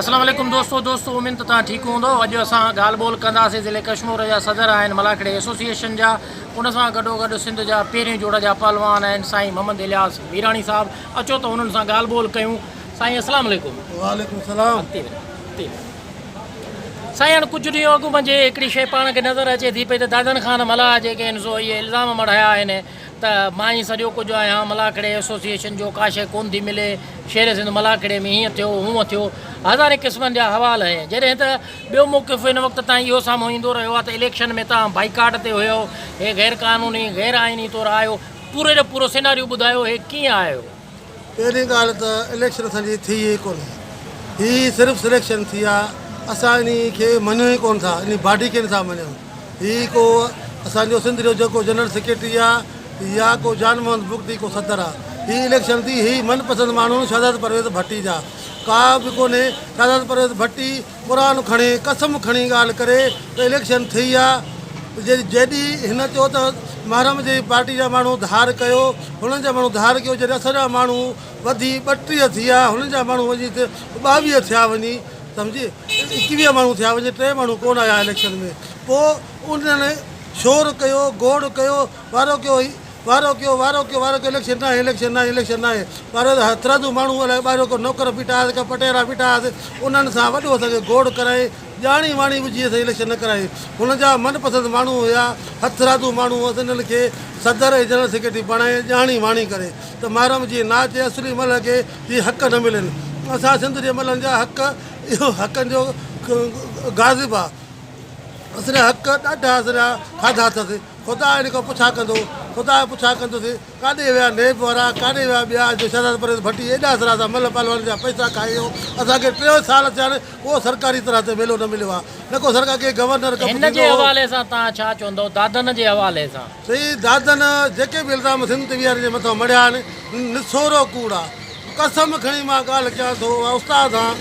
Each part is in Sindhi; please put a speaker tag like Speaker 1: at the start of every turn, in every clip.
Speaker 1: السلام عليڪم دوستو دوستو اميد ته توهان ٺيڪ هوندو اڄ اسان ڳالهه ٻولهه ڪنداسين ضلعي ڪشمور جا صدر آهن ملاکڙي ايسوسيئيشن جا ان سان گڏو گڏ سنڌ جا پهرين جوڙ جا پهلوان آهن سائين محمد الياس ميراڻي صاحب اچو ته انهن سان ڳالهه ٻولهه ڪيون سائين السلام عليڪم
Speaker 2: وعليڪم السلام
Speaker 1: سائين هاڻ ڪجهه ڏينهن اڳ منجهي هڪڙي شيء پاڻ کي نظر اچي ٿي پئي ته دادن خان ملاح جيڪي آهن سو اهي الزام مڙهايا آهن ته مان ئي سڄو ڪجهه آهيان ملاکڙي ايسوسيئيشن جو ڪا شيء ڪونه ٿي ملي شير سنڌ ملاکڙي ۾ هيئن ٿيو هونئن ٿيو هزارين قسمن جا حوال آهن جڏهن ته ٻيو موقف هن وقت تائين اهو سامهون ايندو رهيو آهي ته اليڪشن ۾ توهان بائيڪاٽ تي هيو هي غير قانوني غير آئيني طور آيو پوري جو پورو سيناريو ٻڌايو هي ڪيئن آيو.
Speaker 2: پهرين ڳالهه ته اليڪشن اسان جي ٿي ئي ڪونهي هي صرف سليڪشن ٿي آ اسان انهي کي مڃون ئي ڪونه ٿا انهي باڊي کي نٿا مڃون هي ڪو اسان جو سنڌ جو جيڪو جنرل سيڪريٽري آ يا ڪو جان محمد بگٽي ڪو صدر آ هي اليڪشن ٿي هي من پسند ماڻهو شهزاد پرويز ڀٽي جا ڪا به ڪونهي شهزاد پرويز ڀٽي قرآن کڻي قسم کڻي ڳالهه ڪري ته اليڪشن ٿي آ جيڏي هن چيو ته محرم جي پارٽي جا ماڻهو ڌار ڪيو هنن جا ماڻهو ڌار ڪيو جڏهن اسان جا ماڻهو وڌي 32 ٿيا هنن جا ماڻهو وڃي 22 ٿيا وڃي سمجهي 21 ماڻهو ٿيا وڃي ٽي ماڻهو ڪونه آيا اليڪشن ۾ پوء انهن شور ڪيو گوڙ ڪيو وارو ڪيو وارو ڪيو وارو ڪيو وارو ڪيو اليڪشن ناهي اليڪشن ناهي اليڪشن ناهي وارو ته هٿرادو ماڻهو الائي ٻاهريون ڪو نوڪر بيٺا هئاسين ڪا پٽيرا بيٺا هئاسين انهن سان وڏو اسان کي گوڙ ڪرائي ڄاڻي واڻي وجهي اسان اليڪشن نه ڪرائي هن جا من پسند ماڻهو هيا هٿرادو ماڻهو هئس انهن کي صدر ۽ جنرل سيڪريٽري بڻائي ڄاڻي واڻي ڪري ته محرم جي ناچ اصلي ملهه کي هي حق نه ملن اسان سنڌ جي ملهن جا حق اهو حقن جو غاضب آ اسان جا حق ڏاڍا اسان جا کاڌا اٿس خدا ان کان پڇا ڪندو، خدا پڇا ڪندس، ڪاڏي ويا نيب وارا، ڪاڏي ويا ٻيا جو شهزاد پرويز ڀٽي ايڏا سرا اسان ملهه پهلوانن جا پئسا کائي ويو، اسان کي 30 سال ٿيا آهن ڪو سرڪاري طرح تي ميلو نه مليو آهي، نه ڪو سرڪار ڪي گورنر ڪپ
Speaker 1: هن جي
Speaker 2: ٿيندو هو.
Speaker 1: حوالي سان توهان ڇا چوندؤ دادن جي حوالي سان؟
Speaker 2: سائين دادن جيڪي به الزام سنڌ ٽي وي وارن جي مٿان مڙهيا آهن نسورو ڪوڙ آ. قسم کڻي مان ڳالهه ڪيان ٿو مان استاد هان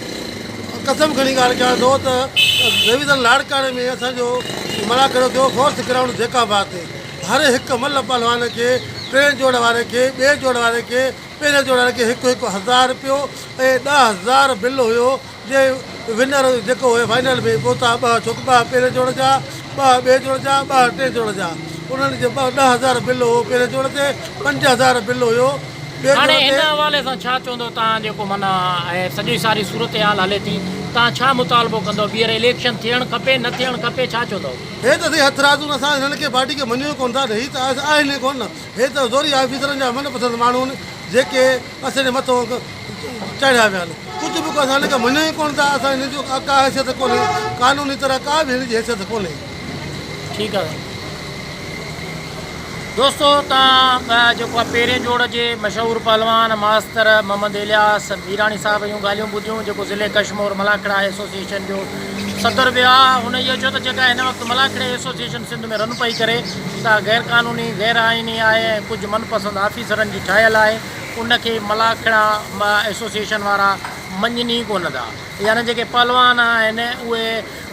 Speaker 2: قسم کڻي ڳالهه ڪيان ٿو ته ڊويزن لاڙڪاڻي ۾ اسان جو ملاکڙو ٿيو فورٿ گرائونڊ جيڪب آباد تي هر هڪ ملهه پهلوان کي ٽئين جوڙ واري کي ٻئي جوڙ واري کي پهرين جوڙ واري کي هڪ هڪ هزار رپيو ۽ 10,000 بل هيو جي ونر جيڪو هيو فائنل ۾ پهتا ٻه ڇوڪ ٻه پهرين جوڙ جا ٻه ٻئي جوڙ جا ٻه ٽئين جوڙ جا انهن جي 10,000 بل هو پهرين جوڙ تي 5,000 بل هيو ٻئي جوڙ
Speaker 1: هاڻي هن
Speaker 2: تي.
Speaker 1: حوالي سان ڇا چوندو توهان جيڪو معنيٰ ۽ سڄي ساري صورتحال هلي ٿي توهان ڇا مطالبو ڪندو ٻيهر اليڪشن ٿيڻ کپي نه ٿيڻ کپي ڇا چوندو.
Speaker 2: هي ته سائين هٿرادو آهن اسان هنن کي پارٽي کي مڃيون ئي ڪونه ٿا هي ته آهن ئي ڪونه هي ته زوري آفيسرن جا من پسند ماڻهو آهن جيڪي اسان جي مٿو چاڙهيا ويا آهن ڪجهه به اسان هن کي مڃون ئي ڪونه ٿا اسان هن جو ڪا حيثيت ڪونهي قانوني طرح ڪا به هن جي حيثيت ڪونهي.
Speaker 1: ٺيڪ آهي دوستو تان جيڪو آهي پهرين جوڙ جي مشهور پهلوان ماستر محمد الياس ميراڻي صاحب جون ڳالهيون ٻڌيون جيڪو ضلعي ڪشمور ملاکڙا ايسوسيئيشن جو صدر به آهي هن اهو چيو ته جيڪا هن وقت ملاکڙي ايسوسيئيشن سنڌ ۾ رن پئي ڪري سا غير قانوني غير آئيني آهي ۽ ڪجهه من پسند آفيسرن جي ٺاهيل آهي ان کي ملاکڙا ايسوسيئيشن وارا مڃين ئي ڪونه ٿا يعني جيڪي پهلوان آهن اهي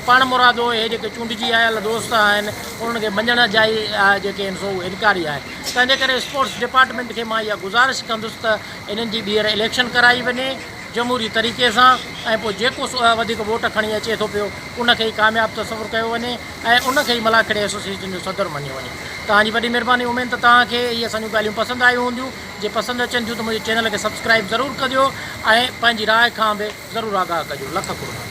Speaker 1: پاڻمرادو اهي جيڪي چونڊجي آيل دوست آهن انهن کي مڃڻ جا ئي جيڪي آهن سو اهي انڪاري آهن تنهن جي ڪري اسپورٽس ڊپارٽمينٽ کي مان اها گذارش ڪندس ته انهن جي ٻيهر اليڪشن ڪرائي وڃي جمهوري طريقي سان ۽ پوء جيڪو وڌيڪ ووٽ کڻي اچي ٿو پيو ان کي ئي ڪامياب تصور ڪيو وڃي ۽ ان کي ئي ملاکڙي ايسوسيئيشن جو صدر مڃيو وڃي. توهان جي وڏي مهرباني اميد ته توهان کي اهي اسان جون ڳالهيون پسند آيون هونديون جي پسند اچن ٿيون ته منهنجي چينل کي سبسڪرائيب ضرور ڪجو ۽ پنهنجي راء کان به ضرور آگاهه ڪجو لک قربان.